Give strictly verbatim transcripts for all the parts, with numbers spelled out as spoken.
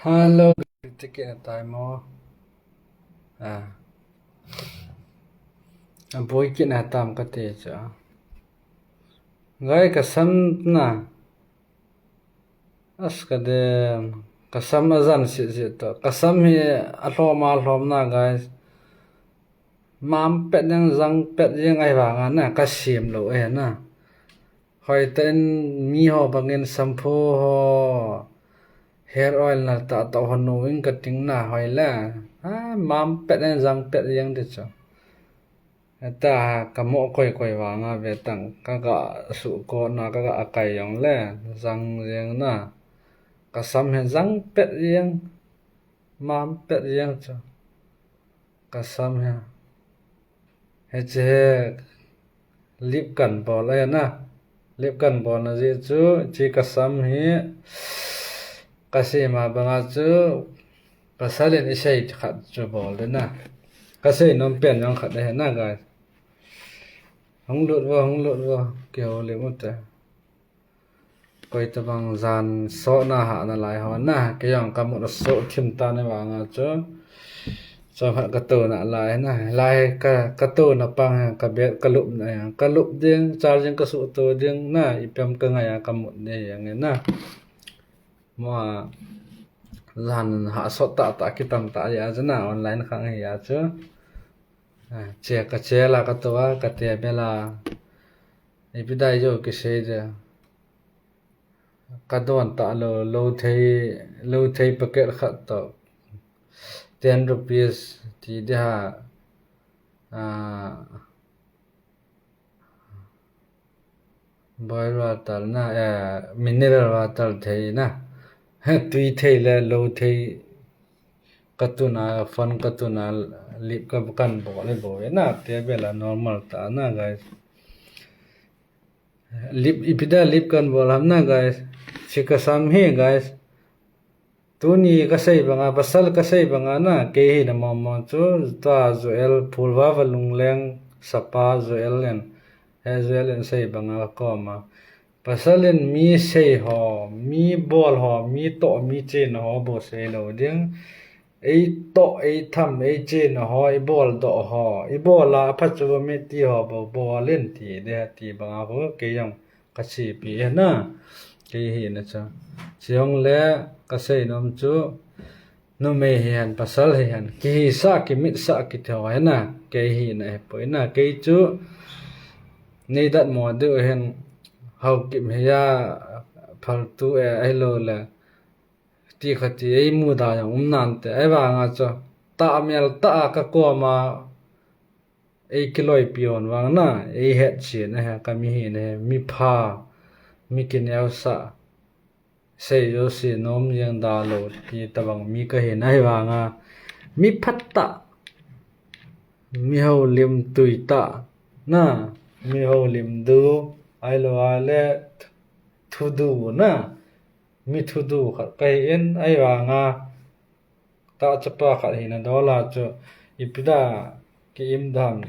Hello, ticket na time mo. Ah. Aboi kit na tam kati cha. Gai kasam na. As kadem. Kasam ajan sit sit to. Kasam hi alhom alhom na, guys. Mam pet jeng, jang pet jeng ahivanga na, kasim lou e na. Hoitah in mi ho bangin shampoo ho, hair oil na tah tah ho nu in kating na hoile. Ha, mam pet jeng, jang pet jeng ti chu. Heta kamo koi koi vanga ve tang, kaga suko na, kaga akai jong le, jang jeng na. Kasam hi jang pet jeng, mam pet jeng chu. Kasam hi. Hiche hi lip kan bol ahi na. Lip kan bol na jeh chu, hiche kasam hi kasei ma banga chu, pasal in isei khat chu bol de na. Kasei nom pen jong khat ahi na, guys. Hung lut vo, hung lut vo, kihou lip u te. Koi tabang jan sot na hah na lai ho na, kei jong kamut asoh thim tan ahivanga chu. Chomkhat katou na lai na, lai ka, katou na pang hi, kabet kalup na hi, kalup ding, charging kasuh to ding na, ipi ham kangai a kamut ding hi jeng na. Mo a, jan hah sot tah tah kitam tah jeh a chu na, online khang hi a chu. Ah, che kache la katou a, kate bela. Ipi dai jo kisei de. Kadon ta lou, lou thei, lou thei packet khat toh ten rupees ti de ha. Ah, boil water na, eh, mineral water thei na. Tui thei le lou thei. Katun a, phone katun a, lip ka, kan bol le bol na, te bela normal ta na, guys. Lip, ipi dia lip kan bol ham na, guys. Hiche kasam hi, guys. Tuni kasei banga, pasal kasei banga na, kei hina mong mong chu, ta Joel, Phulvava Lungleng, Sapa Joel in, he Joel in sei banga koma. Pasal in mi sei ho, mi bol ho, mi toh, mi chen ho bou sei lou ding. Ei toh, ei tham, ei chen ho, ei bol doh ho, ei bol a, aphat chu mi ti ho bou bol in ti de, ti banga khu, kei jong kachepi e na, kei hina chu. Chujong le kasei nom chu, numei hihen, pasal hihen, kihisah, kimitsah, kiti ho hi na, kei hina hipoi na, kei chu, nei datmo diu hin, Haokip hi a, phaltu e, ahilou le, ti khati, ei muda jong um nante, ahivanga chu, tah mel tah a kakoma, ei kiloipi hon vang na, ei hetchen ahi, kami hina hi, mipha, mi kineosah, sei jouse nom jeng da lou, ti tabang mi kahin ahivanga, mi phatah, mi houlim tuitah, na, mi houlim du, ahilou le, thudu na, mi thudu khat kahi in, ahivanga, tah chapa khat hina dol a chu, ipi dia ki-im dam,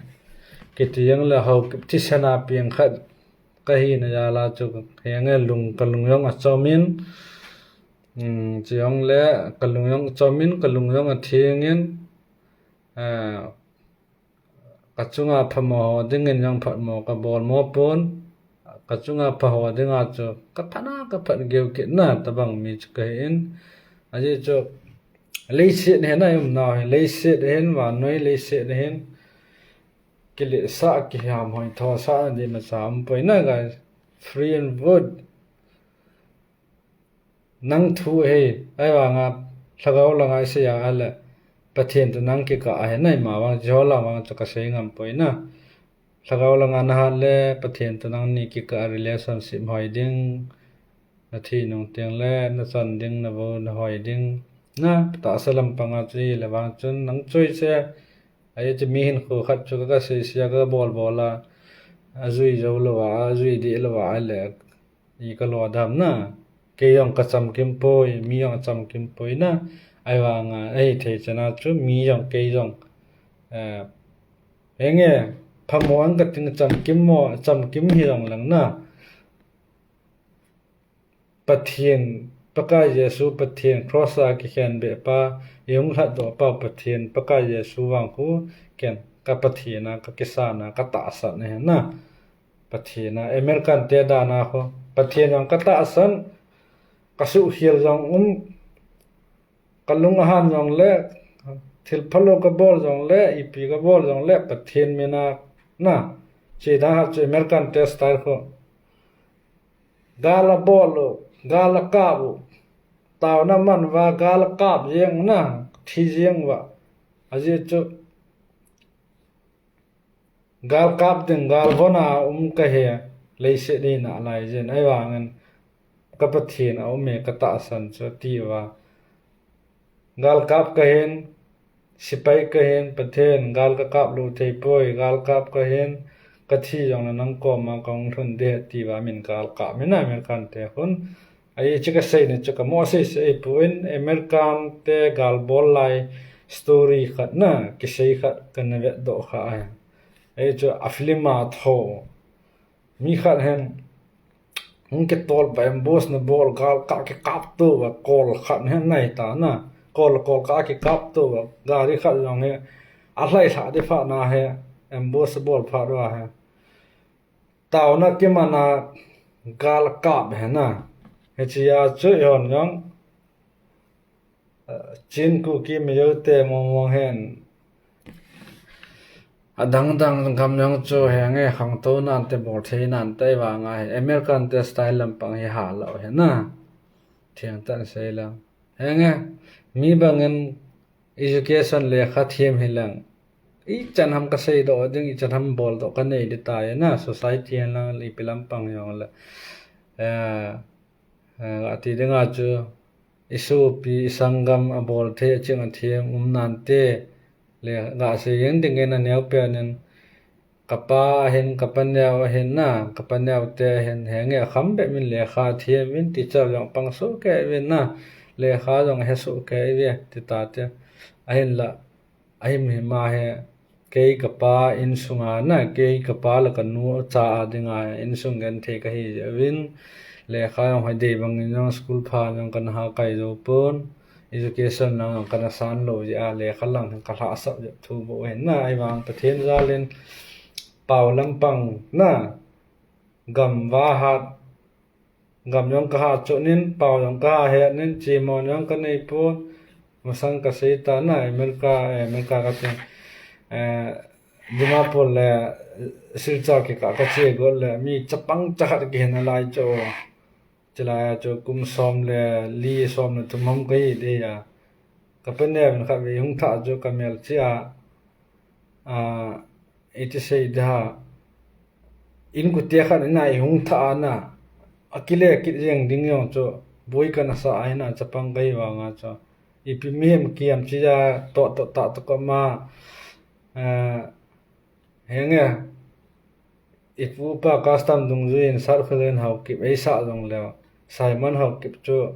kiti jong le Haokip thisan a peng khat kahina jal a chu, henge lung, kalung jong achom in, um, chujong le kalung jong achom in, kalung jong atheng in, ah, kachunga phamo ho dingin jong phatmo kabol mo pon, kachunga pha ho dinga chu kaphat na, kaphat geu kit na tabang mi chu kahi in, ajeh chu leiset hi na, i umnau hi leiset hin, vannoi leiset hin, kiletsah, kiham hoi thosah na di macha umpoi na, guys. Free and good. Nang thu ahi, ahivanga lhagao langa isei a ahile, Pathen toh nang kikah ahi na, ima vang, hiche ho lang vang chu kasei ngam poi na. Lhagao langa nahat le, Pathen toh nangni kikah a relationship hoi ding, nathi nung teng le, nachan ding, navou, nahoi ding. Na, tahsa lampanga chu hile vang chun, nang choice e, ahi chu mi hinkho khat chu ka, kasei sei a, kabol bol a, ajui jou lou a, ajui deh lou a, ahile, i kalo dam na, kei jong kachamkim poi, mi jong achamkim poi na, ahivanga, ahithei chan a chu, mi jong, kei jong, eh, henge, phamo ang kating chamkim mo, chamkim hijong lang na, Pathen Pakai Jesu Pathen cross a kikhenbeh pa, ihung lhatdoh pa Pathen, Pakai Jesu vang khu ken ka Pathen a, ka kisan a, ka tahsan ahi na. Pathen a, American te dan a khu, Pathen jong ka tahsan, ka suhkhel jong um, ka lung ahan jong le, thil phalou ka bol jong le, ipi ka bol jong le, Pathen min a na. Che dan a chu American te style khu. Gal a bol u, gal a kap u. Taona man uva, gal a kap jeng na, thi jeng uva. Ajeh chu, gal kap ding, gal von a um ka hi, leiset hi nalai jeng, ahivangin ka Pathen a um e ka tahsan chu ti uva. Gal kap ka hin, sepai ka hin, Pathen, gal ka kap lou thei poi, gal kap ka hin, ka thi jong le nang koma ka hung lhun ding ti uva min gal kap, min a American te khun. Ahi chu ka sei ni chu ka mo sei sei poi, American te gal bol lai story khat na, kisei khat ka na vet doh kha ahi. Ahi chu a film a tho. Mi khat hin, hung kitol uva ambush na bol, gal ka kikap to uva, kol khat hin nai ta na. Kol, kol ka kikap to uva, gari khat jong hi, alhai lha di phat na hi, ambush bol phat uva hi. Taona kiman a gal kap hi na. Hiche a chu eihon jong, Chin Kuki Mizo te mong mong hin. Adang dang gam jong chu henge khangtou nante bol thei nante vang a hi American te style lampang hi ha lou hi na. Theng tan sei lang. Henge mi bangin education lekha thiam hi lang. Ichan ham ka sei doh ding, ichan ham bol doh ka nei di tai na, society hen lang ipi lampang jong le. Eh, eh, ati ding a chu, i sopi, i sanggam a bol thei, a ching a thiam um nante, le ga sei jeng ding in a neo pen in, ka pa ahin, ka pa neo ahin na, ka pa neo te ahin, henge a kham bep min lekha thiam in, teacher jong pang soh kei uvin na, lekha jong he soh kei uve, ti ta te. Ahin la, ahim him a he, kei ka pa insung a na, kei ka pa le ka nu cha a ding a insung genthei ka hi jeh uvin, lekha jong hoi dei bang in jong school pha jong ka na ha kai jou pon, education lang jong ka na san lou jeh a, lekha lang ka lhahsap jep thu bou hin na, ahivang Pathen jal in pao lampang na, gam va hat, gam jong ka ha chot nin, pao jong ka ha het nin, chemon jong ka nei pon, masang ka sei ta na, America, eh, America ka ti, eh, Dimapur le, eh, Silchar kikah ka che got le, mi chapang chakhat kihin a lai chu, chulai a chu kum som le li, som le thum ham ka hi ding a. Ka pa neo in khat vei hung thah chu ka mel che a, a, iti sei ding ham, in kut te khat in a i hung thah a na, a kile kit jeng ding jong chu, boi ka na sa a hin a chapang ka hi vang a chu. Ipi mihem kiam chi a, toh toh tah toh ka ma, a, Henge, i pu pa custom dungjui in Sir Khulen Haokip ei sah jong leu, Simon Haokip chu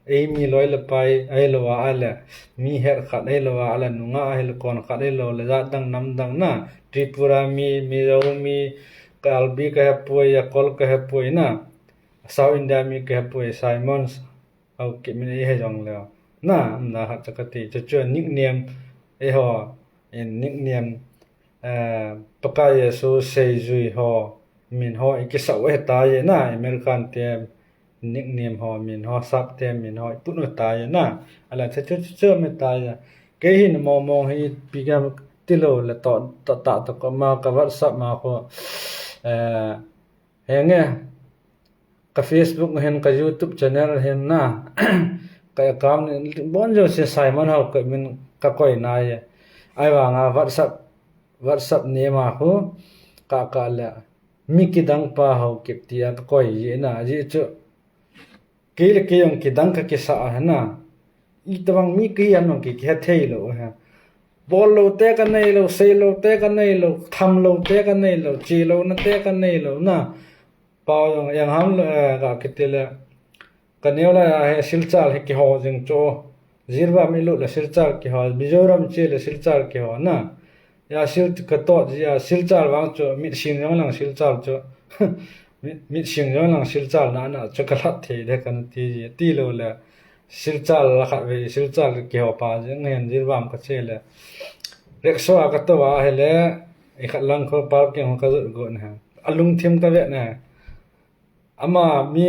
ei mi loi le pai ahilou a le, mi het khat ahilou a le, nungah ahilou, kon khat ahilou le, jat dang nam dang na, Tripura mi, Mizo mi, Karbi ka he poi, Akol ka he poi na, South India mi ka he poi, Simon Haokip min ei he jong leu. Na, um na khat cha ka ti, chu chu nickname, eiho, in nickname, eh, Pakai Jesu seijui ho, min ho, i kisah u he ta ye na, American te, nickname ho, min ho, sap te, min ho, i put u ta ye na, ala chu chu chu chu mi ta ye. Kei hin mo mo hi pi ka ti lou le to, to ta to ka ma ka WhatsApp ma ko, eh, Henge, ka Facebook hin, ka YouTube channel hin na, ka account in, bon jouse Simon Haokip min ka koi na ye. Ahivang a WhatsApp, WhatsApp name a khu, ka, ka le, mi kidang pa Haokip ti a ka koi ye na, ajeh chu, kei le kei jong kidang ka kisa a hi na. Itobang mi ka hi ham jong kei kihe thei lou hi. Bol lou te ka nei lou, sei lou te ka nei lou, tham lou te ka nei lou, che louna te ka nei lou na. Pao jong, jang ham lou, eh, ka kiti le. Ka neo lai a he Silchar hi kiho jing chu. Jiribam i lut le Silchar kiho, Mizoram che le Silchar kiho na. Ya Sil ka tot ji a Silchar vang chu, mit sin jong lang Silchar chu. Mit, mit sing jong lang Silchar na na chu ka lhat thei de kan ti ji. Ti lo le Silchar la khat ve, Silchar kiho pa jing hen Jiribam ka che le. Rickshaw a ka to a he le, i khat lang kho parking ho ka jot go na. A lungthim ka ve na. Ama mi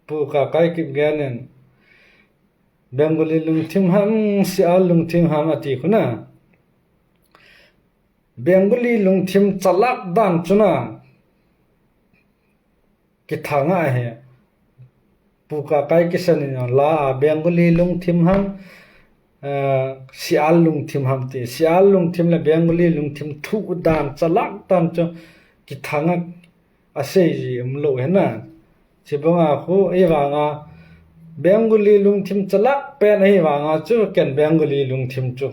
Pu Kakai Kipgen in Bengali lungthim ham, Sial lungthim ham ati khu na. Bengali lungthim chalak dan chu na kithang a he. Pu Kakai Kisan in la a Bengali lungthim ham, eh, Sial lungthim ham ti. Sial lungthim le Bengali lungthim thu dan chalak dan chu kithang a asei ji um lo he na. Chibanga khu, ei vanga Bengali lungthim chalak pen ei vanga chu ken Bengali lungthim chu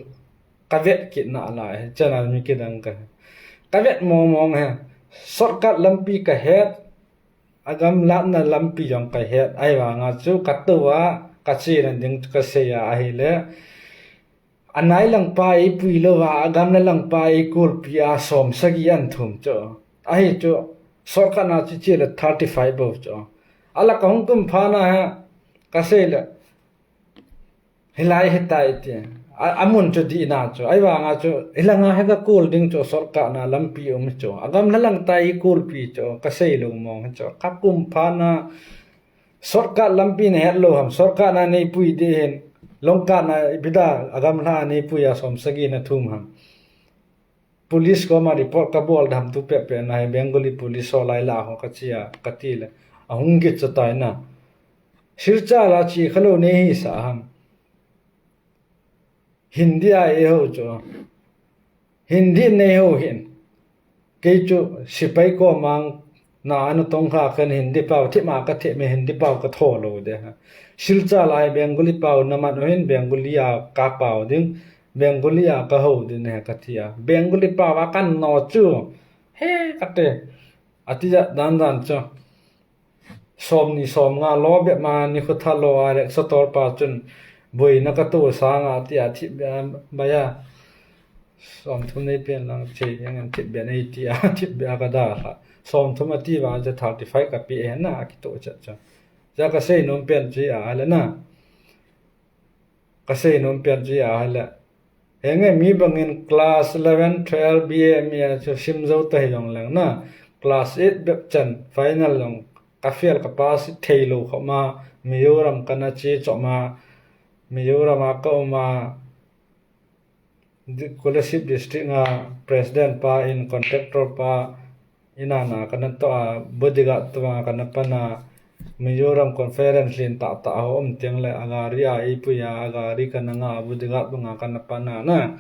ka vet kit na lai he, chana mi kidang ka. Ka vet mong mong he. Shortcut lampi ka het, a gamlatna lampi jong ka het, ei vanga chu ka to a, ka chena ding chu ka sei a, ahile. A nai lang pa ei pui lo va, a gamla lang pa ei kulpi a som sagi an thum chu. Ahi chu, shortcut na chu che le thirty five bou chu. A la ka hung kum pha na ha, ka sei le. Hilai hitai ti. A, a mun chu di na chu. Ei vanga chu, hilanga he ka kul ding chu, shortcut na lampi um chu. A gamla lang ta ei kulpi chu, ka sei lo mong chu. Ka kum pha na, shortcut lampi na het lo ham, shortcut na nei pui di hin, long cut na ipi da, a gamla nei pui a som sagi na thum ham. Police koma report ka bol dam tu peh peh na hi Bengali police ho lai la ho ka chi a, ka ti le. A hung git cha tai na. Silchar a chi kha lo nei hi sa ham. Hindi a ei ho chu. Hindi nei ho hin. Kei chu sipai komang na ana tong kha kan Hindi pau thima ka thim e Hindi pau ka tho lo de ha. Silchar lai Bengali pau na man hin Bengali a ka pau ding. Bengali a ka ho ding he ka ti a. Bengali pau a kan no chu. He ka te. Ati ja dan dan chu. Som ni som nga lo be ma ni khu tha lo a le sator pa chun. Boina ka to sa nga ti a thi be a ba ya. Som thum nei pen lang che yang an thip be nei ti a thip be a ka da kha. Som thum a ti vang chu thirty five ka pe e na a ki to chat chu. Ja ka sei nom pen chi a le na. Ka sei nom pen chi a le. Henge mi bangin class eleven, twelve, B A, M A chu sim zo ta hi jong leng na. Class eight bep chan final jong ka fail ka pass thei lo kho ma. Mizoram ka na che cho ma. Mizoram a ka um a. Di-, Kolasib district a president pa in contractor pa in a na ka na to a bodyguard to a ka na pan a Mizoram conference lin ta ta ho um teng le a gari a ei pui a, a gari ka na nga bodyguard bang a ka na pan a na.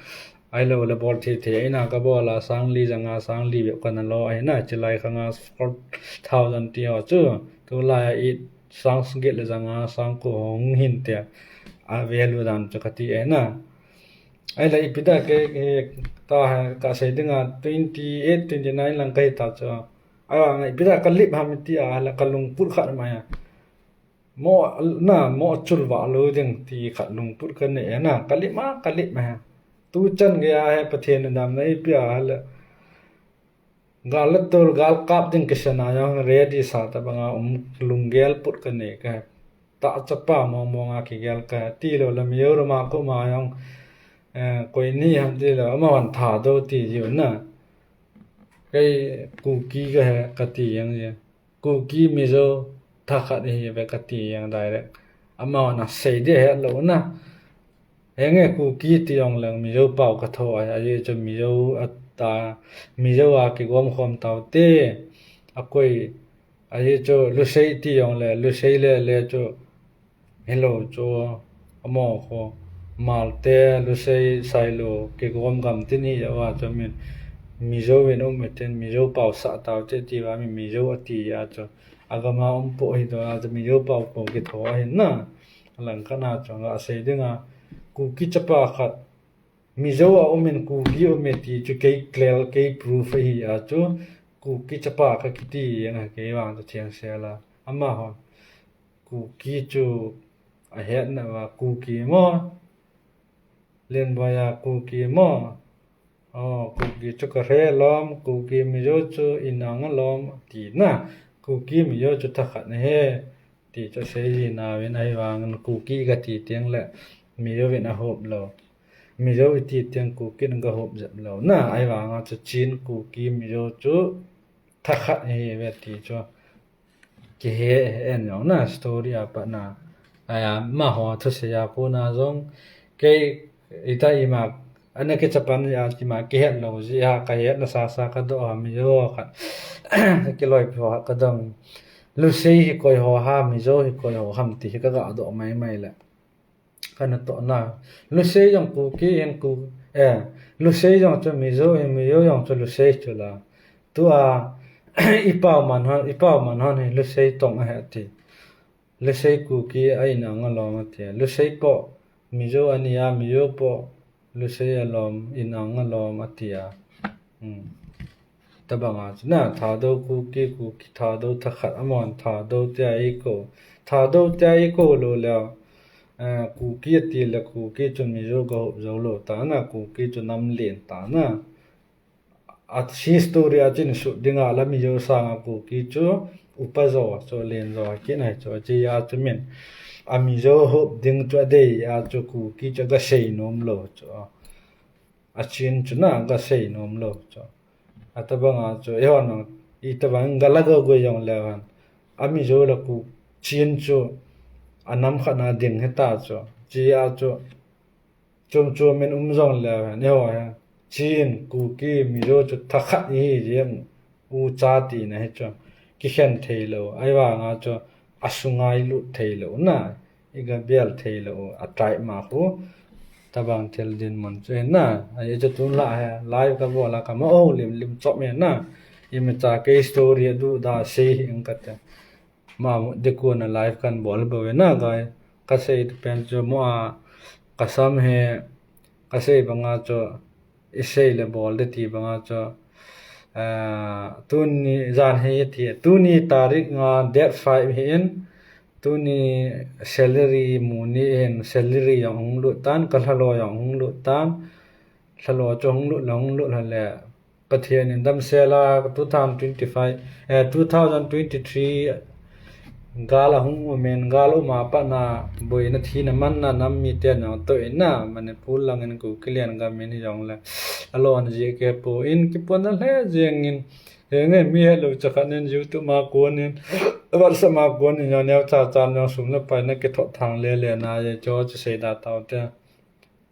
Ai lo le bol thei thei in a ka bol a sang li jang a sang li bep ka na lo ai na chi lai kha nga four thousand ti ho chu. Tu lai a i sang get le jang a sang ko hong hin te a value dan chu ka ti ai na. Ai la ipi da ke, ke ta ha ka sei ding a twenty eight, twenty nine lang ka hi ta chu. Ai la ngai ipi da ka lip ha mi ti a la ka lungput khat ma ya. Mo na mo chul va lo ding ti khat lungput ka ne na ka lip ma ka lip ma ha. Tu chan ge a he Pathen na dam na ipi a la. Gal le tul, gal kap ding kisana jong ready sa ta banga um lunggel put ka nei ka. Ta chapa mo mo nga kigel ka. Ti lo la Mizoram a ko ma jong, eh, koi ni ham ti lo, ama wan tha do ti jiu na. Kei Kuki ka he, ka ti jeng je. Kuki Mizo tha khat hi ve ka ti jeng direct. Ama wan a sei de he lo na. Henge Kuki ti jong leng Mizo pau ka tho a, a ye chu Mizo a ta, Mizo a kigom khom tau te, a koi, a ye chu Lusei ti jong le, Lusei le le chu, hello chu, amo kho, Malte, Lusei, Sailo, kigom gam tin hi a wa chu min, Mizo in um tin, Mizo pau sa tau te ti wa min Mizo a ti a chu, a gam a um po hi do a chu Mizo pau po ki tho a hin na. Langkhat na chang a sei ding a, Kuki chapa khat, Mizo a um in Kuki um e ti chu kei clear, kei proof ahi a chu, Kuki chapa kha kiti jeng a kei vang chu thiang sel a. Ama hon, Kuki chu a het na va Kuki mo, Lenboi a Kuki mo, O, Kuki chu ka hre lom, Kuki Mizo chu in ang a lom, ti na. Kuki Mizo chu thakhat na he, ti chu sei ji na vin ahi vang, Kuki ka ti tiang le, Mizo vin a hop lo. Mizo i ti tiang Kuki in ka hop jep lo. Na, ahi vang a chu Chin Kuki Mizo chu thakhat hi ve ti chu. Kihe en jong na story a pat na. Aya, ma ho thusei a kona jong. Kei ita ima, ana kichapan ya tima kihet lo ji ha ka het na sa sa ka do ha Mizo khat. Kiloi pho ha ka dong. Lusei hi koi ho ha Mizo hi koi ho ham ti hi ka ga do mai mai le. Kana to na. Lusei jong Kuki in Ku, eh, Lusei jong chu Mizo in Mizo jong chu Lusei chu la. Tua, i pau man hon, i pau man hon hi Lusei tong a he ti. Lusei Kuki a in ang a lom a ti. Lusei po, Mizo a ni a, Mizo po, Lusei a lom, in ang a lom a ti a. Hmm. Tabang a chu na, Thadou Kuki, Kuki Thadou thakhat a mon, Thadou tia i ko. Thadou tia i ko lo le, eh, Kuki a ti le Kuki chu Mizo ka hop zo lo ta na, Kuki chu nam len ta na. A history a chin sut ding a la Mizo sang a Kuki chu upa zo, chu len zo a kin ai chu a chi a chu min. A Mizo hop ding chu a dei a chu Kuki chu ka sei nom lo chu. A chin chu na ka sei nom lo chu. A tabang a chu, e hon, i tabang ga la go go jong le hon. A Mizo le Ku Chin chu a nam khat na ding he ta chu. Chi a chu, chom chom in um jong le hon, e ho he. Chin, Kuki, Mizo chu thakhat i hi jeng u cha ti na hi chu. Kikhen thei lo. Ahi vang a chu, a sunga i lut thei lo na. I ga bel thei lo, a tai ma khu. Tabang thil dinmun chu hin na. Ai chu tun la he, live ka bol a ka ma o lim lim chop me na. I mi cha ke story a du da sei hi ing ka te. Ma mu de ko na live kan bol bo ve na gai. Ka sei tu pen chu mo a ka sam he, ka sei banga chu i sei le bol de ti banga chu, ah, tuni jan hi ti, tuni tarik nga date five hi in, tuni salary mu ni hin, salary jong hung lut tan, ka lhalo jong hung lut tan, lhalo chu hung lut le, hung lut le, Pathian in damsel a two thousand twenty-five, eh, two thousand twenty-three gal a hung um in, gal um a pat na boina thina manna nam mite na to in na, Manipur lang in Kuki lian gam in jong le. A lon ji ke po in kipon na le jeng in, jeng in mi he lo cha khat nen YouTube ma kon in, WhatsApp ma kon in jong neo cha cha jong sum le pai na kithot thang le le na je cho chu sei da tau te.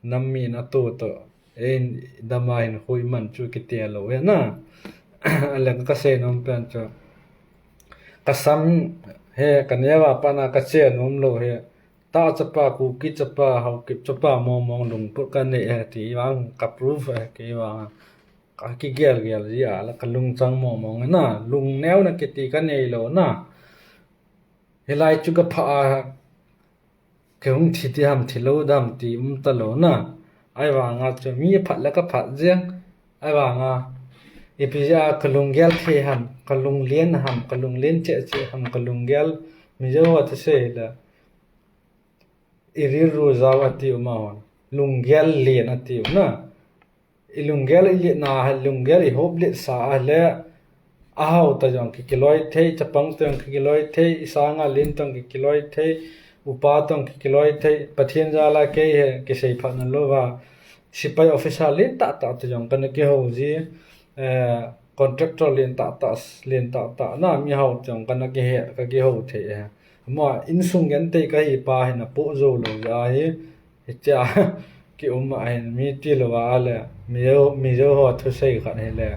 Nam mi na tu to, e, dama hin hui man chu kiti lo he na. A le ka sei nom pen chu. Ka sam he, ka neo a pat na ka che nom lo he. Ta chapa, Kuki chapa, Haokip chapa, mo mong lungput ka nei he ti vang, ka proof he ki vang. Ka kigel gel ji a la ka lungchang mo mong na, lung neo na kiti ka nei lo na. Hilai chu ka pha a, Kei hung thi ti ham, thi lo dam ti um ta lo na. Ahi vang a chu mi phat le ka phat jeng. Ahi vang a, ipi ja ka lunggel thei ham, ka lunglen ham, ka lunglen cheh cheh ham, ka lunggel mi jo a ti sei le. I rilru jao a ti um a hon. Lunggel len a ti um na. I lunggel i letna, lunggel i hop letsa a le, a hao ta jong ki kiloi thei, chapang tong ki kiloi thei, i sanga len tong ki kiloi thei, upa tong ki kiloi thei, Pathian jal a kei he, kisei phat na lo va, sipai officer len tah tah ta jong kana kiho ji, eh, contractor len tah tah, len tah tah na, mi hao tong kana kihe, ka kiho thei e. Mo insung gen te ka hi pa hi na po jo lo ja hi, Hitia, ki um a hin mi ti lo a le, mi jo, mi jo ho thusei khat hi le.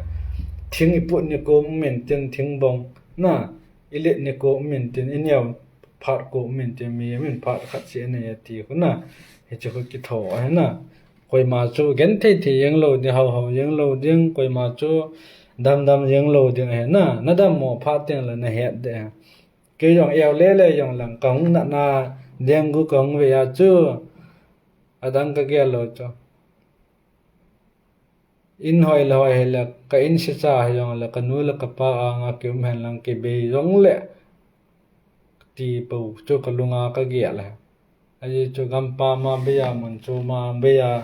Thing i put ni ko min tin thing bong, na, i let ni ko min tin i neo phat ko min tin mi min phat khat si ne ti ko na. Hichu ko ki tho a na. Koima chu gen thei thei jeng lo ding, hao hao jeng lo ding, koima chu dam dam jeng lo ding he na. Na dam mo phat teng le na het de. Kei jong eu le le jong lang ka hung nat na, dengue ka hung ve a chu, adang ka gel lo chu. In hoi le hoi hi le, ka in sicha hi jong le, ka nu le ka pa anga ki um hen lang ki bei jong le, ti po chu ka lunga ka gel le. Ahi chu gampa ma bei a, mun chu ma bei a,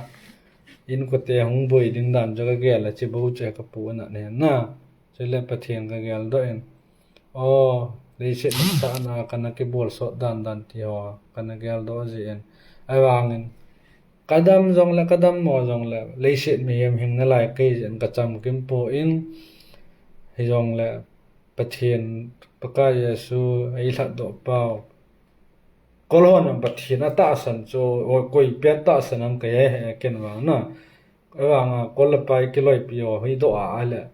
inkote hung boi ding dan chu kagel a, chibou chu kapu ana ne na. Chule Pathen kageldoh in, o, leiset nasa na kana kibol sot dan dan ti ho kana geldoh jin, ahivangin kadam jongle, kadam mo jongle, leiset mihem hing nalai kei jin kachamkim poi. Hijongle Pathen, Pakai Jesu eilhatdoh pau, kolhon Pathen atahsan chu, o, koi pen tahsan am kahe he ken vang na. Ahivanga kol le pai kiloipi ho hi doh a ahile,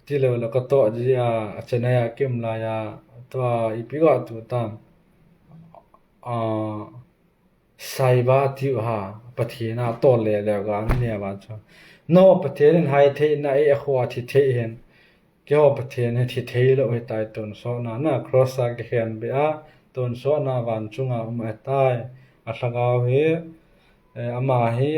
tilou le katoh ji a, achennai a kium lai a, tua ipi ga tu tam, a, saiba tiu ha, Pathen a tol le le ga ne va chu. No, Pathen in hai thei na, e, akhoa thi thei hin. Keiho Pathen hi thi thei lou hitai, tonsot na, na cross a kikhen be a, tonsot na van chunga um ahitai. A lhagao hi, eh, ama hi,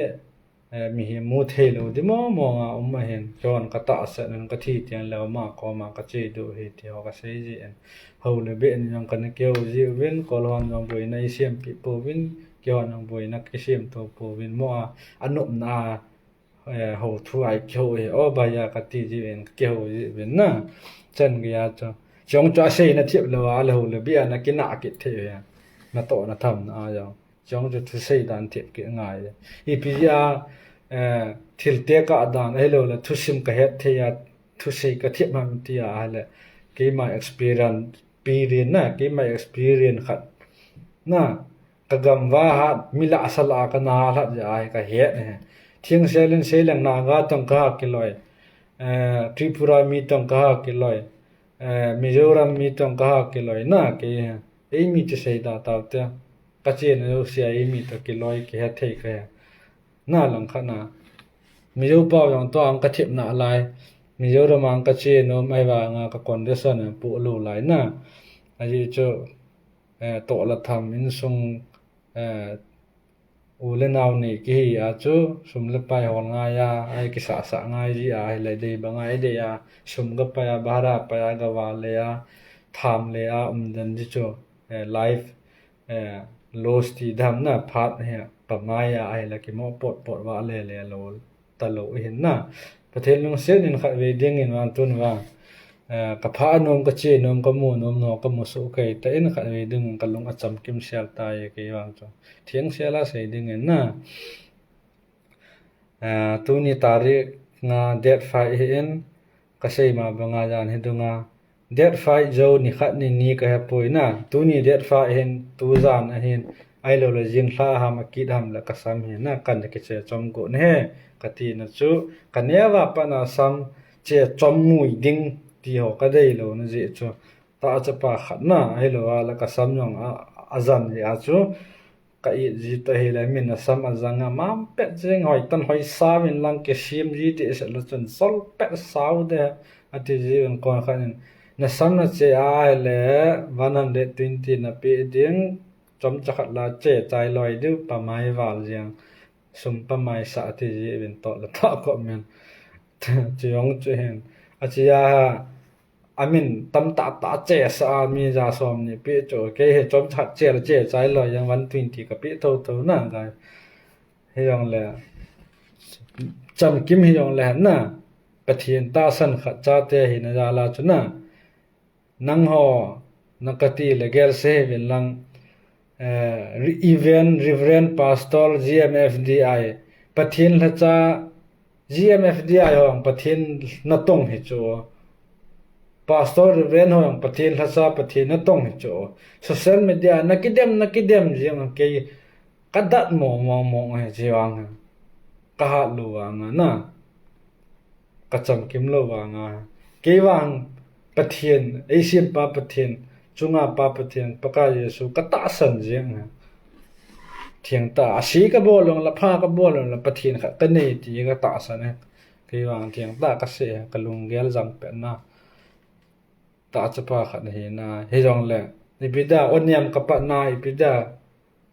eh, mihem mu thei lou di mong mong a um ahin, keihon katahsan in kathi teng le ama koma kache diu ahi ti ho kasei jin. Hou le beh in jong kana kihou jiuvin, kolhon jong boina eisempeh pouvin, keihon jong boina kisem to pouvin mo a, anopna a, eh, hou thu a ikihou hi, o, bhaiya kati jiuvin, kakihou jiuvin na. Chan gei a chu, chong chu aseina thip lou a, le hou le beh a nakinah kit thei uve. Natoh nathamna a jong. Chong chu thusei dan thip kit ngai. Ipi jeh a, eh, thil tekah dan, ahilou le thusim kahet thei a, thusei kathip ham ti a, ahile, keima experience, experience na, keima experience khat. Na, kagam va hat, mi lah sa lah a kana lhat jeh a hi kahet e. Thengsel in seileng Naga tong kaha kiloi. Eh, Tripura mi tong kaha kiloi. Eh, Mizoram mi tong kaha kiloi na, kei, eimi chu sei da tau te. Kachena jouse a eimi toh kiloi kihe thei kahe. Na langkhat na, Mizo pau jong tua ang kathip nalai. Mizoram ang kache nom ahivanga ka condition a poh lou lai na. Ajeh chu, eh, toh le tham insung, eh, u le nao nei kihi a chu, sum le pai hol ngai a, ai kisah sah ngai ji a, ahile dei banga idei a, sum kapai a, bhara pai a, gava le a, tham le a, um den ji chu, eh, life, eh, loss ti dam na phat hi, pamai a, ahile kimo pot pot va le le lou talou ahin na. Pathen lungset in khatvei dingin vang tun vang, eh, kapha nom, kache nom, kamu nom, no kamu soh kei tan khatvei dingin kalung achamkim sel tai kei vang chu. Thengsel a sei dingin na. Eh, tuni tarik nga date five ahin, kasei ma banga jan hi dunga, date five jou nikhat ni ni kahepoi na, tuni date five ahin, tujan ahin, ahilou le jinglha ham akit ham le kasam hi na, kana kiche chom got na he, kati na chu, kaneo a pat na sam che chom mui ding ti ho kadei lou na jeh chu, tahchapa khat na, ahilou a le kasam jong a, ajan jeh a chu, ka it ji ta hile, min asam ajang a, mam pet jeng, hoi tan hoi sao in lang kisem ji ti se le chun, sol pet sao de, ati ji un kon khat in, nasam nache ahile, one hundred twenty napeh ding, chomcha khat la che chai loi diu, pamai val jeng, sum pamai sah ati ji uvin toh le toh comment. Chu jong chu hin. Ache a, amin tamtah tah che sa a mi ja som ni peh chu. Kei hi chomcha che le che chai loi jeng one twenty kapeh tho tho na gai. Hijongle, chamkim hijongle na, Pathen tahsan khat chate hina jal a chu na, nangho, na kati le gel se uvin lang, eh, Re-, Reverend, Reverend Pastor G M F D I, Pathen lhacha, G M F D I ho jong Pathen natong hi chu. Pastor Reverend ho jong Pathen lhacha, Pathen natong hi chu. Social media nakidem, nakidem jeng kei kadat mo, mo, mo, eh, ji vang. Kahat lou vang a na. Kachamkim lou vang a. Kei vang Pathen, eisempa Pathen, chunga pa Pathen, Pakai Jesu, katahsan jeng a. Thengtah a se kabol jong le, pha kabol jong le, Pathen khat kanei ti katahsan e. Kei vang thengtah kase, kalunggel jam pet na. Tahchapa khat hina, hijongle, ipi dia, oniam kapat na, ipi dia,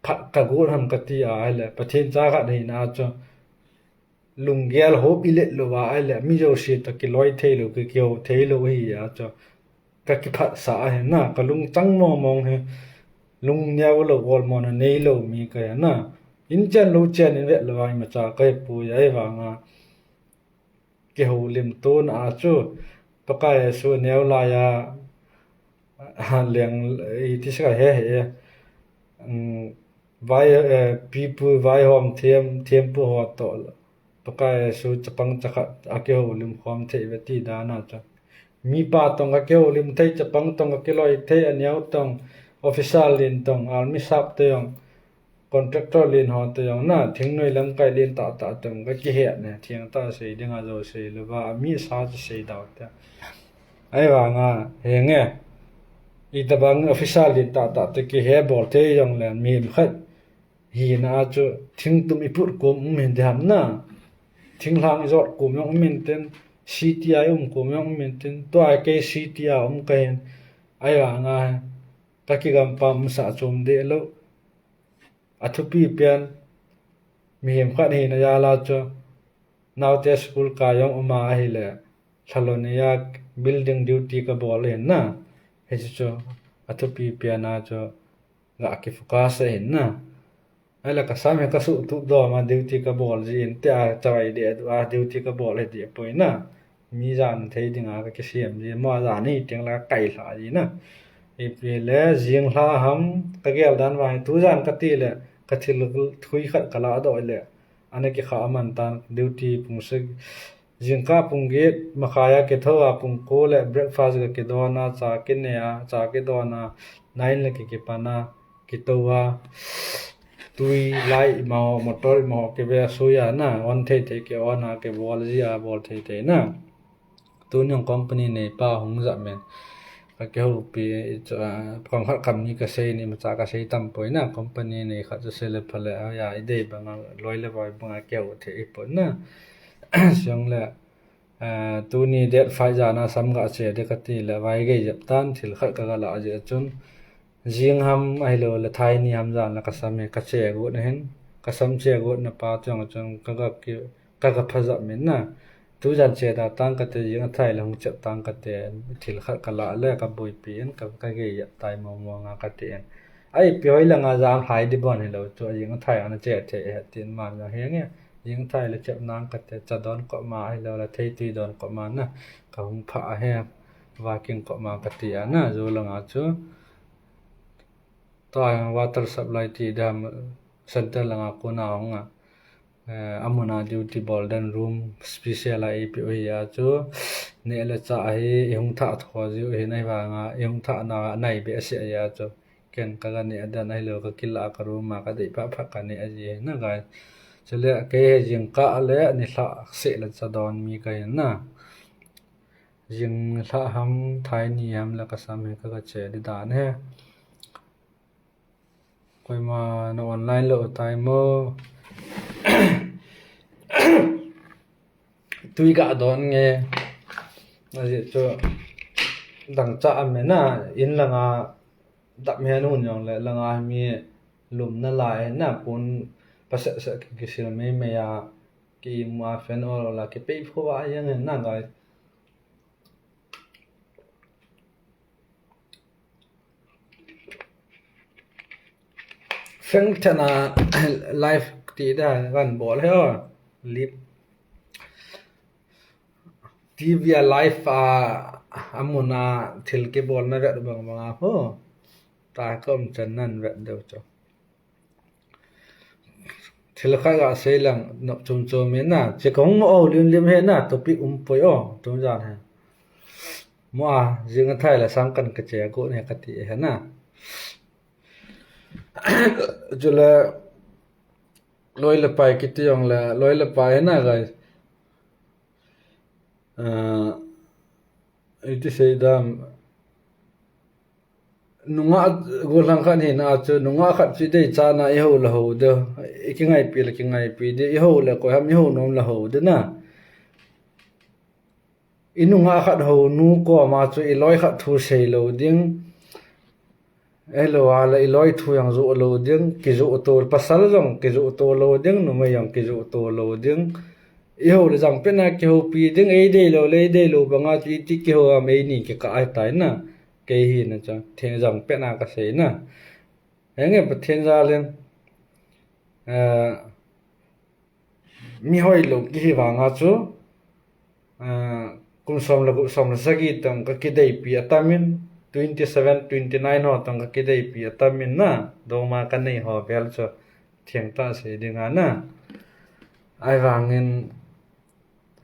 phat kagot ham kati a, ahile, Pathen cha khat hina chu, lunggel hop ilet lou va, ahile, mi jouse toh kiloi thei lou, ki, kihou thei lou hi a chu, kakiphatsah ahi na, kalungchang mong mong hi, lungneo lou, olmo na nei lou mi kahi na, In chen lou chen in vet lou a imacha ka hepoi, ahivanga kihoulim tona chu Pakai Jesu neo laiya leng iti saka he he, um, vai, eh, pipu vaihom them, thempu ho toh Pakai Jesu chapang chakhat akihoulim khom thei ve ti dana chu. Mipa tong akihoulim thei, chapang tong akiloi thei, aneo tong, officer lin tong, army sap te jong, contractor lin ho te jong na, thingnoi lamkai lin tahtah tong ka kihet ne, thengtah sei dinga jou sei louva, ami sa chu sei dau te. Ahivanga, henge, itobang officer lin tahtah te kihe bol thei jongle, mihem khat hina chu thingtum iput kom um hinte ham na. Thinglhang ijot kom jong um intin, city a ium kom jong um intin, tua kei city a um kahin, ahivanga ka kigampam umsah chom deh lou. Athupi pen, mihem khat hina jal a chu, naote school kai jong um a ahile, lhalou nia building duty kabol ahin na. Hiche chu athupi pen a chu ga kifocus ahin na. Ahile kasam hi kasuhtup dom a duty kabol jin, tia chavai deh a duty kabol hi deh poi na. Mi jan thei dinga kakisem ji, mo jan hi teng la kakai lha ji na. Ipi le jinglha ham kagel dan vang, tujan kati le kathil thui khat kaladoh le ana kikha man tan, duty pung sagi, jingkah pung get makhai a kithou a, pung ko le breakfast kakidon a, cha kine a, cha kidon a, nine le kikipan a, kitou a, tui light imaho, motor imaho kive a, sui a na, on thei thei ki on a, kibol ji a, bol thei thei na. Tuni company neipa hung jap men, kakihoupi, chu, ah, kam khat kam ni kasei ni, imacha kasei tam poi na, company nei khat chu sei le pha le, ah, ya, idei banga, loi le vai banga keu thei ipon na. Siang le, ah, tuni date five jan a sam gache ding kati le, vai gei jep tan, thil khat kagala jeh chun, jing ham ahilou le thaini ham jan le kasam hi kache got na hin, kasam che got na pa chun, chun kaga ki, kaga pha jap men na. Tujan che da tang kate, jing athai le hung chep tang kate, thil khat kala le kaboipi in, ka, kagei jep tai mo mo nga kati in. Ai, ipi hoi langa jan hai di bon hilou chu, jing athai ana che thei e, tin man jong henge. Jing athai le chep nang kate, cha don koma ahilou le theitui don koma na, kahung pha ahi, working koma kati a na, jou langa chu. Tua hi water supply ti dam center langa kona hung a, eh, amun a duty bol den room special a eipe u ahi a chu, neh le chah hi ihung thah tho jiu ahi, ahivanga ihung thah na nai behseh ahi a chu, ken kaga neh den ahilou, kakila ka room a kadei phat phat kaneh ji na guys. Chule kei hi jingkah le nilhah seh le cha don mi kahi na. Jinglhah ham, thaini ham le kasam hi kaga che di dan ahi. Koima na online lou tai mo. Tui ga don nge. Ajeh chu dangchah a me na, in langa dap hen hun jong le, langa mi lumna lai na, pon paseh seh kisil mei mei a, ki imu a fan ol ol a kipei pho a jeng hen na guys. Feng thana live ti da kan bol he o. Lip. TV a live a, amun a thil kibolna vet bang bang a ho. Ta kom chan nan vet deu chu. Thil khat ga sei lang nop chom chom e na, che kahung mo o lim lim he na, topic um poi o, tum jan he. Mo a, jing athai le sang kan kache a go ne kati he na. Chule, loi le pai kiti jong le, loi le pai he na guys. Ah, iti sei dam. Nungah gollhang khat hina chu, nungah khat chu idei chana ihou le hou de, ikingaipi le kingaipi de, ihou le koi ham ihou nom le hou de na. Inungah khat hounu koma chu iloi khat thu sei lou ding. Ahilou a le iloi thu jong joh lou ding, kijoh to, pasal jong kijoh to lou ding, numei jong kijoh to lou ding. Ihou le jangpetna kihoupi ding, eidei lou le eidei lou banga chu iti kihou a, eini kikah ahitai na. Kei hina chu, theng jangpetna kasei na. Henge Pathen jal in. Eh, mi hoilou kihi vanga chu, eh, kum som le gup, som le sagi tong kakideipi atamin, twenty seven, twenty nine ho tong kakideipi atamin na, dongma kanei ho vel chu thengtah sei dinga na. Ahivangin,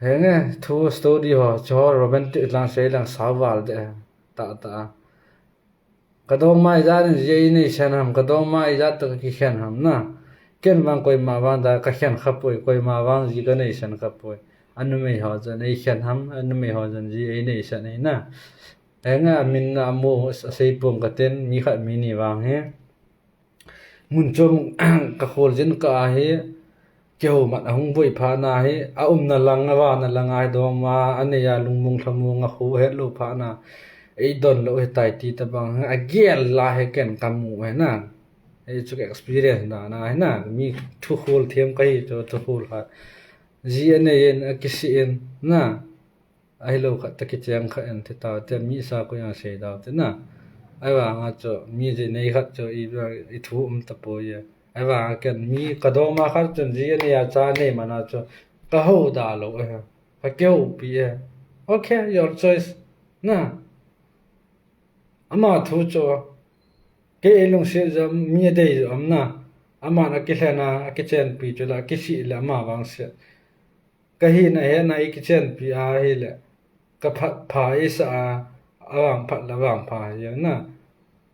henge, thu story ho chu romantic lang sei lang sao val de, tahtah. Kadongma ijat in ji einei sen ham, kadongma ijat toh kakikhen ham na. Ken vang koima vang da kakhen khapoi, koima vang ji kanei sen khapoi. Anumei ho chun eikhen ham, anumei ho chun ji einei sen ahi na. Henge, amin na amu asei pong katin, mi khat mi ni vang hi. Mun chom kakhol jin kah ahi, kihoumat ahung voi phat na hi, aumna lang, avahna lang ahi dongma, anei a lungmong lhamong akhu hetlou phat na, eidon lou hitai ti tabang hi, agel la hi ken kamu hi na. Hichu ka experience dan ahi na, mi thukhol them kahi chu thukhol khat. Ji anei in, akisih in, na. Ahilou khat toh kicheng khat in thi tau te, mi sa koi a sei dau te na. Ahivanga chu, mi ji nei khat chu i, ithu um tapoi e. Ahivanga ken mi kadongma khat chun ji anei a cha nei mana chu, kahou da lou e. Kakihoupi e. Okay, your choice. Na. Ama thu chu, kei eilungset jeh a mi adei jeh a um na. Aman akilhen a, akichenpi chu la, akisih le ama vangset. Kahina hetna ikichenpi ahile, kaphat pha isa a, avangphat le avangpha hi na.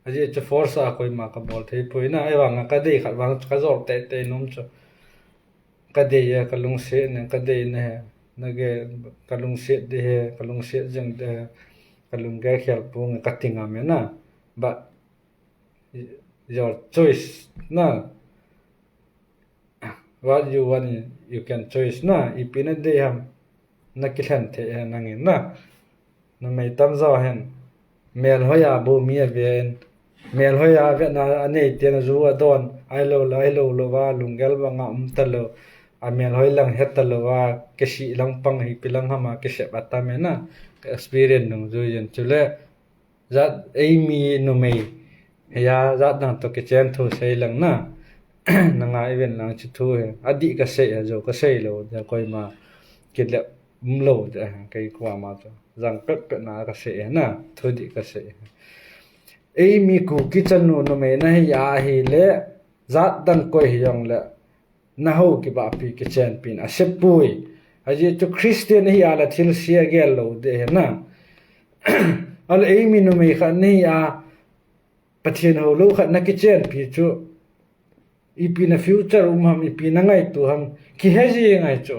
Ajeh chu force a koima kabol thei poi na, ahivanga kadei khat vang chu kajol teitei nom chu. Kadei e, kalungset ne, kadei ne, nage, kalungset de he, kalungset jeng de he, kalunggel khel ponge, kati ngam e na. But your choice na. What you want, you can choice na. Ipi nadei ham, nakilhen thei e nangin na. Numei tamjo hin, melhoi a bou mi aven, melhoi a vetna anei ten ju adon, ahilou le, ahilou louva, lunggel banga um talou, amelhoi lang he talouva, kisih lang pang hi, ipi lang ham a kisep atam e na, ka experience nungjui jin chule, jat eimi numei, hiya, jat dang toh kichen thu sei lang na, nangai ven lang chu thu hi, adih kasei, ajou kasei lou, ja koima, kilep umlou, ja, kei koima chu, jang pet pet na kasei na, thu dih kasei. Eimi Kuki chanu numei nahi ahile, jat dang koi hijongle, nahou kibahpi kichenpin asepoi. Ajeh chu Christian ahi a le thilse agel lou de hi na. Ale eimi numei khat nahi a, Pathen houlou khat nakichenpi chu, ipi na future um ham, ipi nangaito ham, kihe ji ngai chu.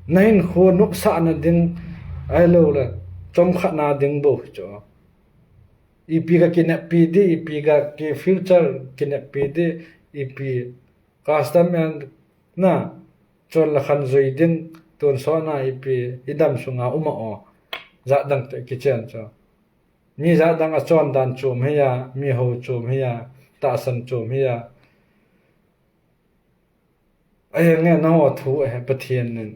Nahinkho nopsahna ding, ahilou le, chomkhatna ding bou chu. Ipi kakineppi di, ipi kaki future kineppi di, ipi custom and na, chon le khan jui ding, tonsot na ipi, idam sunga um a o, jat dang toh kichen chu. Mi jat dang achon dan chom hiya, mi hou chom hiya, tahsan chom hiya. Ahenge, nangho thu ahi, Pathen in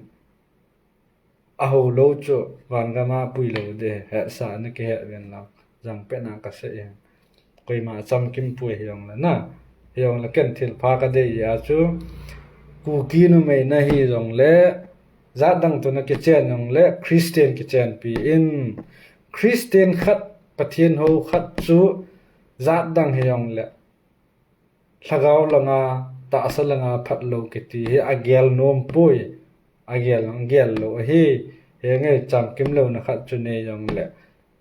ahou lou chu vangam a pui lou de, hetsa nakihet ven lang, jang pet na kasei e. Koima achamkim poi hijongle na, hijongle ken thilpha kadei a chu, Kuki numei nahi jongle, jat dang toh nakichen jongle, Christian kichenpi in, Christian khat, Pathen hou khat chu, jat dang hijongle, lhagao langa, tahsa langa phatlou kiti hi agel nom poi, agel, agel lou ahi, henge chamkim louna khat chu nei jongle.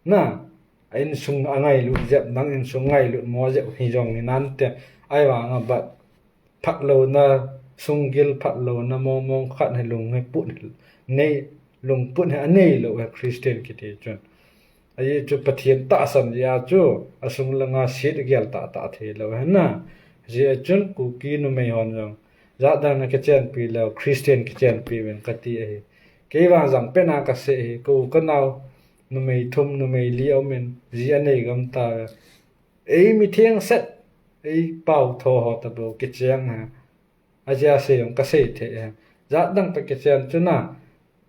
Na, a insung angailut jep, nang insung ngailut mo jep hijong hi nante, ahivanga but phatlouna, sunggil phatlouna mong mong khat hi lung hi put hi nei, lungput hi anei lou hi Christian kiti chun. Ajeh chu Pathen tahsan jeh a chu, asung langa set agel tahtah thei lou hi na. Hijeh a chun Kuki numei hon jong, jat dang nakichenpi lou, Christian kichenpi uvin kati ahi. Kei vang jang pet na kasei hi, ka u ka nao, numei thum, numei li aumin, ji anei gam tauve. Eimi thengset, eipao tho ho tabou kicheng ha. Ajeh a sei jong kasei thei e. Jat dang toh kichen chu na,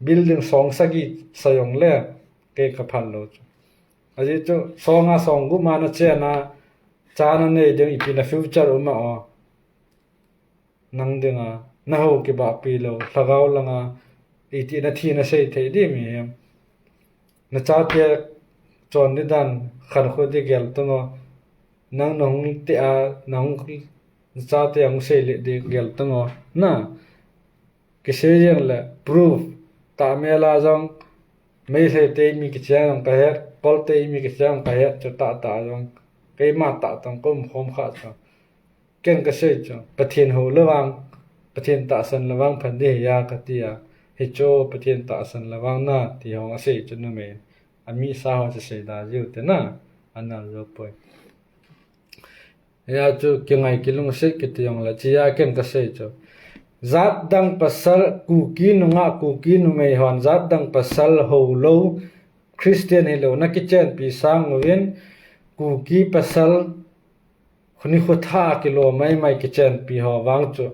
building song sagi sa jongle, kei kaphal lou chu. Ajeh chu, songa song gup ma nachen a, Cha nanei ding ipi na future um a o. Nang dinga, na ho kibahpi lou, lhagao langa, iti na thi na sei thei di mi hem. Na chate chon di dan, khan khu di gel tung o. Nang na hung te a, na hung, na chate hung sei le di gel tung o. Na, kisei jeng le, proof, ta mela jong, Meitei te mi kicheng jong ka het, Kol te mi kicheng jong ka het, chu ta ta jong, keima ta tong kom khom kha chu. Ken ka sei chu, Pathen ho le vang, Pathen tahsan le vang phan di hi a ka ti a. Hi chu Pathen tahsan le vang na ti hong a sei chu numei. A mi sa ho chu sei da jiu te na, a nal jo poi. Hi a chu kingai kilungset kiti jong le, chi a ken ka sei chu. Jat dang pasal, Kuki nungah, Kuki numei hon, jat dang pasal ho lou, Christian hi lou, na kichenpi sang uvin, Kuki pasal, Khuni khu tha kilo mai mai kichenpi ho vang chu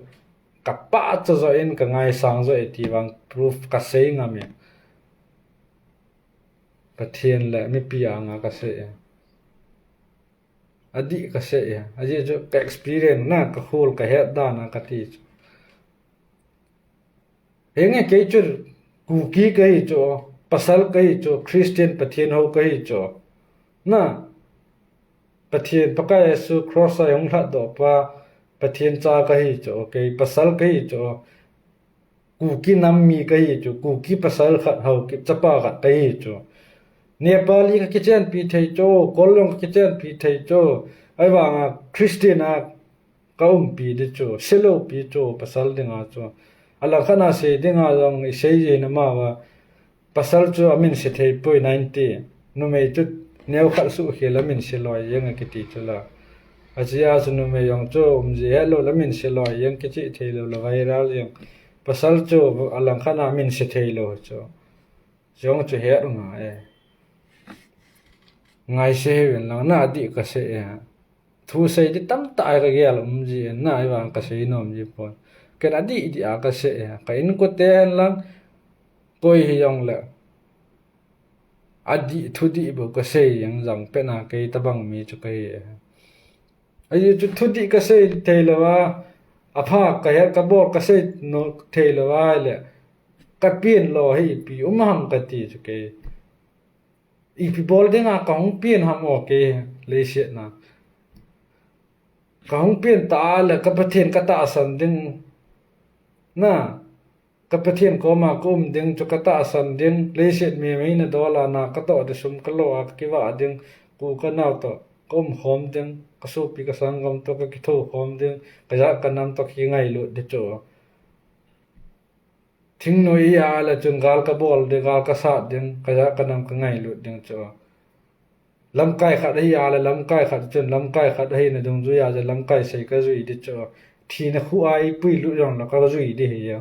ka pah cha jo in ka ngaisang jo e ti vang proof ka sei ngam e. Pathen le mipi anga ka sei e. Adih ka sei e. Ajeh chu ka experience na ka khol ka het dan a ka ti chu. Henge kei chu Kuki ka hi chu, pasal ka hi chu, Christian Pathen ho ka hi chu. Na, Pathen Pakai Jesu cross a hung lhat doh pa, Pathen cha ka hi chu, kei pasal ka hi chu. Kuki nam mi ka hi chu, Kuki pasal khat Haokip chapa khat ka hi chu. Nepali ka kichenpi thei chu, Kol jong ka kichenpi thei chu. Ahivanga Christian a ka umpi di chu, silou pi chu, pasal dinga chu. Alang khat a sei dinga jong i sei jin ama va, pasal chu a min se thei poi ninety. Numei chu neo khat suh khel a min se loi jeng a kiti chu la. A chi a chu numei jong chu um ji het lou la min se loi jeng kichi thei lou la viral jeng. Pasal chu alang khat a min se thei lou chu. Jong chu het u nga e. Ngai se he ven lang na adih ka sei e. Thu sei di tamtah ai ka gel um ji e na ai vang ka sei nom ji pon. Ken adih di a ka sei e. Ka inkote hen lang koi hi jong le. Adih thu dih bou ka sei jeng jang pen a kei tabang mi chu ka hi e. Ajeh chu thu dih ka sei thei lou a. Apha ka het ka bol ka sei no thei lou a le. Ka pin lou hi ipi um ham ka ti chu kei. Ipi bol dinga ka hung pin ham o kei leiset na. Ka hung pin ta le ka Pathen ka tahsan ding. Na, ka Pathen koma ka um ding chu ka tahsan ding. Leiset mi mei na dol a na ka toh di sum ka lo a ka kivah ding. Ku ka nao toh ka um khom ding. Ka sopi ka sanggam toh ka kitho khom ding. Ka jat ka nam toh ka kingailut di chu. Thingnoi a le chun gal ka bol ding, gal ka sat ding, ka jat ka nam ka ngailut ding chu. Lamkai khat ahi a le lamkai khat chun lamkai khat ahi na dungjui a le lamkai sei ka jui di chu. Thina khu a eipui lut jong le ka jui di hi a.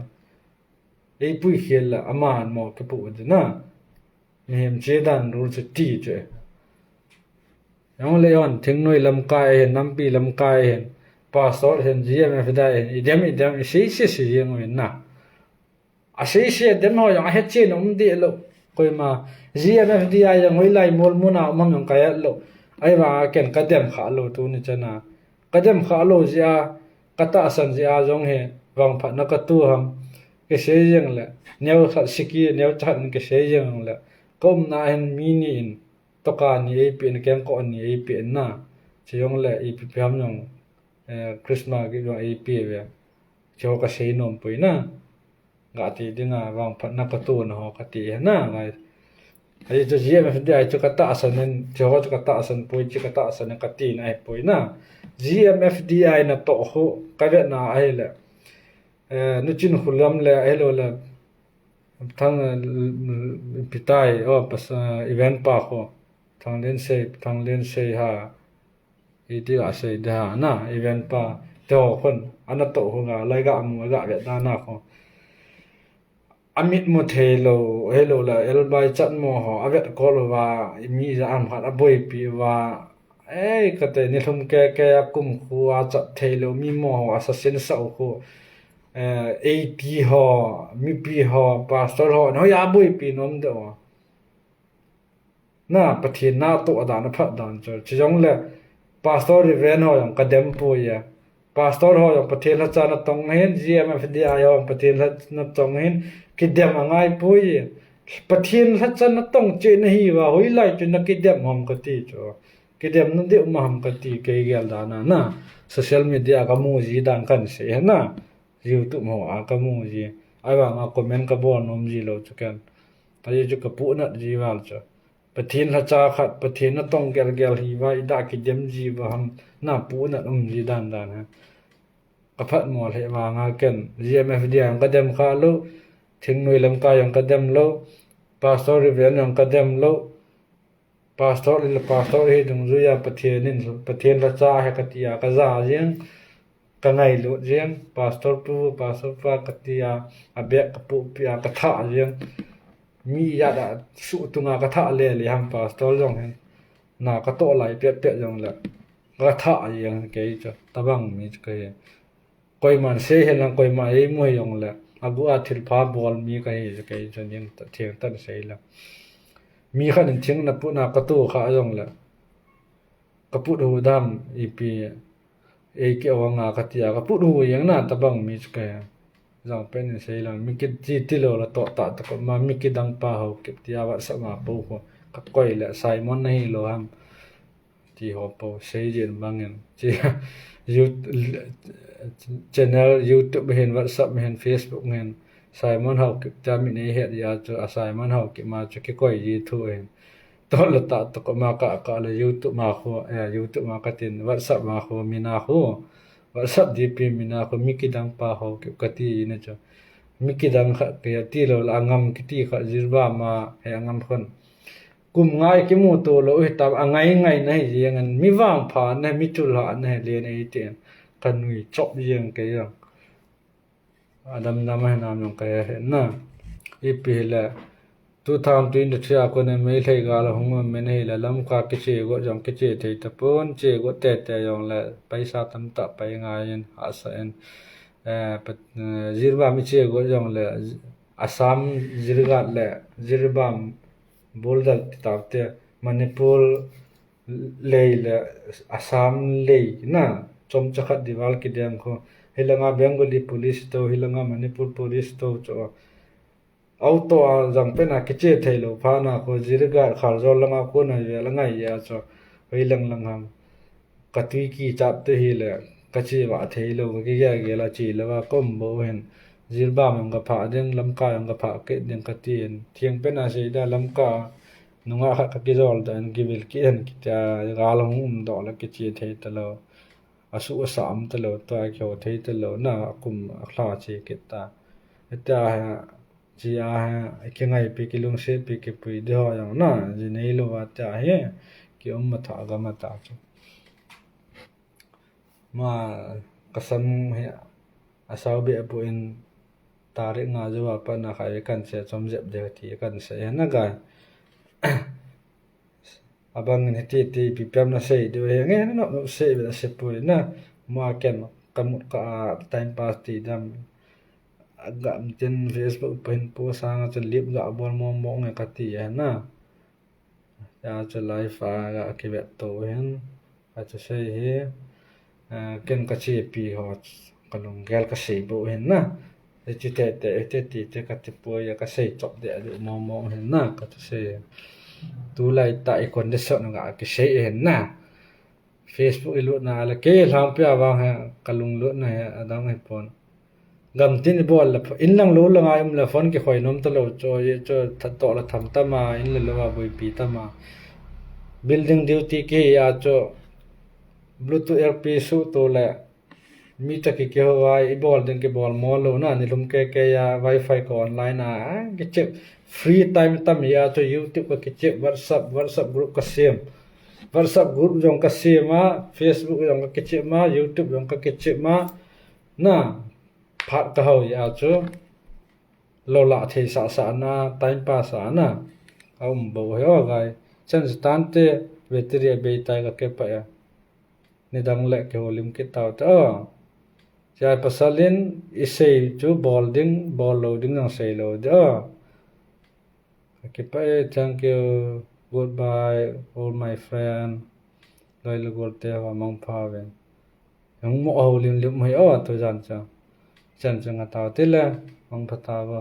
Eipui khel le aman mo kipu di na. Mihem che dan rul chu ti chu. Jong le hon thingnoi lamkai hin, nampi lamkai hin, pastor hin, G M F D I hin, idem idem, isi isi isi jeng uvin na. Isi isi idem ho jong ahet chen um di lo. Koima G M F D I jong hoilai mol mun a um ham jong ka het lo. Ahivang a ken ka dem kha lo tuni chan a. Ka dem kha lo jeh a, ka tahsan jeh a jong hi vangphatna ka tu ham. Kisei jeng le, neo khat siki, neo cha khat in kisei jeng le. Ka umna hin mi ni in, toka ni eipeh in, kengkoh ni eipeh in na. Chi jong le, ipi ipi ham jong, eh, Christmas gift jong eipeh ve. Chi ho ka sei nom poi na. Ga ti dinga, vangphatna ka tu na ho ka ti na, ngai. Ahi chu G M F D I chu ka tahsan in, chi ho chu ka tahsan poi, chi ka tahsan in ka ti na ahi poi na. G M F D I na toh ho, ka vet na ahi le. Eh, nu chin khu lam le, ahi lo le. Thang, eh, pitai, oh, pas, eh, event pa khu. Thang len sei, thang len sei ha. Iti ga sei da na, event pa, te ho khun, ana toh ho ga, lai ga mu, ga vet da na ho. Amit mu thei lo, he lo la, el bai chat mo ho, a vet ko lo va, mi ja am khat a boipi va, ei, ka te ni lhum ke ke a kum khu a chat thei lo, mi mo ho, a sa sin sa u khu, eh, eighty ho, mipi ho, pastor ho, no ya boipi nom de o. Na, Pathen na toh dan a phat dan chu. Chi jong le, Pastor Reverend ho jong kadem poi e. Pastor ho jong Pathen lhacha natong hin, G M F D I ho jong Pathen lhacha natong hin, kidem angai poi e. Pathen lhacha natong cheh nahiuva, hoilai chu nakidem ham kati chu. Kidem nadiu ma ham kati, kei gel dan a na. Social media kamu ji dan kahin sei ahi na. YouTube ho a kamu ji. Ahivanga comment kabol nom ji lou chu ken. Ajeh chu kapuhnat ji val chu. Pathen lhacha khat, Pathen natong gelgel hiuva, ida kidem jiuva ham, na puhnat um ji dan dan ahi. Kaphatmo lheh vanga ken, G M F D I jong kadem kha lou, thingnoi lamkai jong kadem lou, Pastor Reverend jong kadem lou, Pastor le Pastor hi dungjuiya Pathen in, Pathen lhacha ahi katia kaja jeng, kangailut jeng, Pastor pu, Pastor pa katia, abag kapohpeh a kathah jeng. Mi jat a suhtunga kathah lele ham Pastor jong hin. Na katoh lai petpet jongle. Kathah jeng kei chu, tobang mi chu kahi. Koiman sei hen lang, koiman eimu hijongle, aguh a thilpha bol mi kahi chu kei chu, ning thengtah in sei lang. Mi khat in thing naputna katoh kha jongle, kaput hu dam ipi, eiki ong a katia, kaput hu jeng na, tobang mi chu kahi. Jangpen in sei lang, mi kiti tilou la toh tah tah koma, mi kidang pa Haokip tia WhatsApp ma pou khu, kakoi le Simon nahilou ham ti ho pou, sei jin bangin. Chi, You-, channel YouTube hin, WhatsApp hin, Facebook hin, Simon Haokip tia min eihet jeh a chu, a Simon Haokip ma chu kikoi ji thu hin. Toh la tah tah koma ka, ka le YouTube ma khu, eh, YouTube ma katin, WhatsApp ma khu, mina khu. WhatsApp D P mina khu, mi kidang pa Haokip kati na chu. Mi kidang khat kati lou la, angam kiti khat Jiribam a, eh, angam khun. Kum nga kimuto lou hitam, angai ngai nahi jeng in, mi vangpha nahi, mi thulha nahi, len eiti in. Kanui chop jeng kei jong. Adam dam ahi nam jong kahe na. Ipi hile, two thousand twenty-three a kon in Meitei gal ahung um in ahile, Lamka kiche got jong kiche thei tapon, che got tete jongle, paisa tamtah pai ngai in, hahsa in, eh, pat-, eh, Jiribam iche got jongle, Assam Jirighat le, Jiribam Border ti tapte, Manipur lei le Assam lei na, chomcha khat dival kidem khu. Hilanga Bengali police to, hilanga Manipur police to chu. Auto a jangpen a kiche theilou phat na khu, Jirighat Kharjol langa kon a vel angai a chu. Hoilang lang ham. Katui kichap te hile, kache vah theilou, kagel gel a che louva kaum bou hin. Jiribam jong kaphah ding, Lamka jong kaphah kit ding katin. Thengpen a seida Lamka nungah khat kakijol dan, kivil kit hen kitia, gal hung um doh le kiche thei talou. Asuh asah um talou, tua kiho thei talou, na akum alha che kit ta. Hitia hi, chi a hi, kingaipi, kilungsetpi, kipui ding ho jong na, ji neilou a tia hi, kium matha gam a ta chu. Ma kasam hi asao be apu in tarik nga jou a pat na khai kan se chom jep de ti kan se na gai. Abang in hiti ti ipi pem na sei diu he nge na no sei be na se pui na. Ma ken kamut ka time pass ti dam. Gam tin Facebook pin post sanga chun lip ga bol mong mong e kati e na. Tia chu live a ga kivet to hin, kachu sei hi, eh, ken kachepi ho, kalunggel kasei bou hin na. Hiche tete, hiti ti te kati poi a kasei chop deh deh mong mong hin na, kachu sei. Tulai tah i condition ga kisei hin na. Facebook i lutna le kei lhangpi a vang hi, kalunglutna hi, adang hi pon. Gam tin i bol le, in lang lou lang a um le phone kikhoi nom talou chu, ye chu that toh la tham tam a, in le lou a boipi tam a. Building duty kihi a chu, Bluetooth earpiece suh to le, mi toh kikihou a, i bol ding kibol mo lou na, nilum kei kei a, wifi ka online a, a, kichep, free time tam hi a chu, YouTube ka kichep, WhatsApp, WhatsApp group ka sem. WhatsApp group jong ka sem a, Facebook jong ka kichep ma, YouTube jong ka kichep ma, na, phat ka hou a chu, lou lah thei sah sah na, time pass a na, a um bou hi o gai. Chan satan te, battery a bei tai ka kipah e. Nidang le kihoulim kit tau te o. Chai pasal in, i sei chu bol ding, bol lou ding jong sei lou de o. Kakipah e, thank you. Goodbye, all my friend. Loi le gol te ho mangpha ve. Hung mo ho lim lim mai o tu jan cha. Chan chang a tao te le mangpha ta bo.